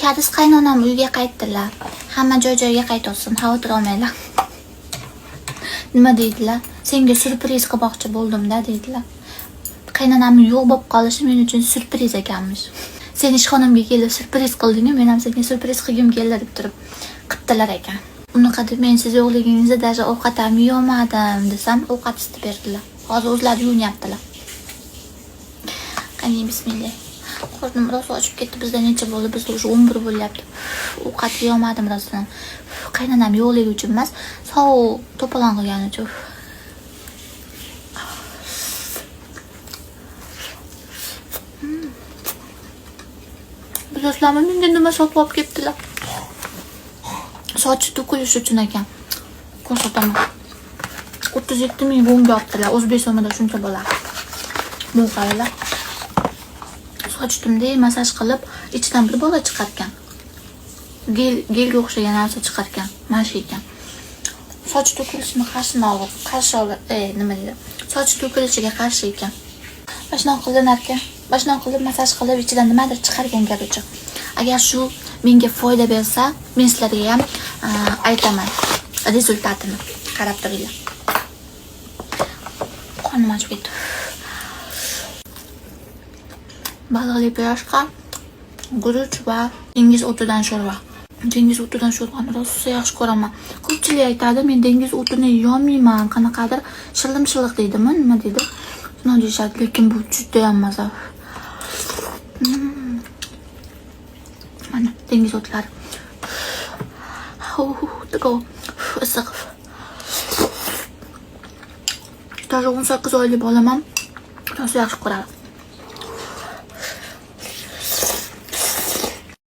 Karis qaynonam uyga qaytdilar. Hamma joy joyiga qaytolsin, xavotir olmanglar. Nima deydilar? Senga syurpriz qilmoqchi bo'ldim-da deydilar. Qaynonam yo'q bo'lib qolishi men uchun syurpriz ekanmish. Sen ishxonamga kelib syurpriz qilding-ku, men ham senga syurpriz qilgim keldi deb turib qilibdilar ekan. Unaqa deb men siz yo'qligingizda даже ovqat ham yeyolmadim desam, ovqat isitib berdilar. Hozir o'zlari yuvinyaptilar. Qani, bismillah. Qornim rosa ochib ketdi. Bizda necha bo'ldi? Bizda уже 11 bo'lyapti. Ovqat yeyolmadim rostdan. Qaynonam yo'qligi uchun emas, sovuq to'polon qilgani uchun. Bilasizlarmi, menga nima sotib olib kelibdilar? Sochi to'kilishi uchun ekan. Ko'rsataman. 37 ming vonga olibdilar. O'zbek so'mida shuncha bo'ladi. Bu qaranglar. Sochimda massaj qilib, ichidan bir bola chiqarkan. Gelga o'xshagan narsa chiqarkan. Mana shu ekan. Soch to'kilishini qarshi olib, nima deydi? Soch to'kilishiga qarshi ekan. Mana shunaqa qilinar ekan. Mana shunaqa qilib massaj qilib ichidan nimadir chiqargan короче. Agar shu menga foyda bersa, men sizlarga ham aytaman rezultatini. Qarab turinglar. Qornim ochib ketdi. Baliqli pirojka, guruch va dengiz o'tidan sho'rva. Dengiz o'tidan sho'rvani rosa yaxshi ko'raman. Ko'pchilik aytadi, men dengiz o'tini yeyolmayman, qanaqadir shillim-shilliq deydimi, nima deydi? Shuni deyishadi, lekin bu juda ham maza. Mana dengiz o'tlari. Issiq. Даже 18 oylik bolam ham rosa yaxshi ko'radi.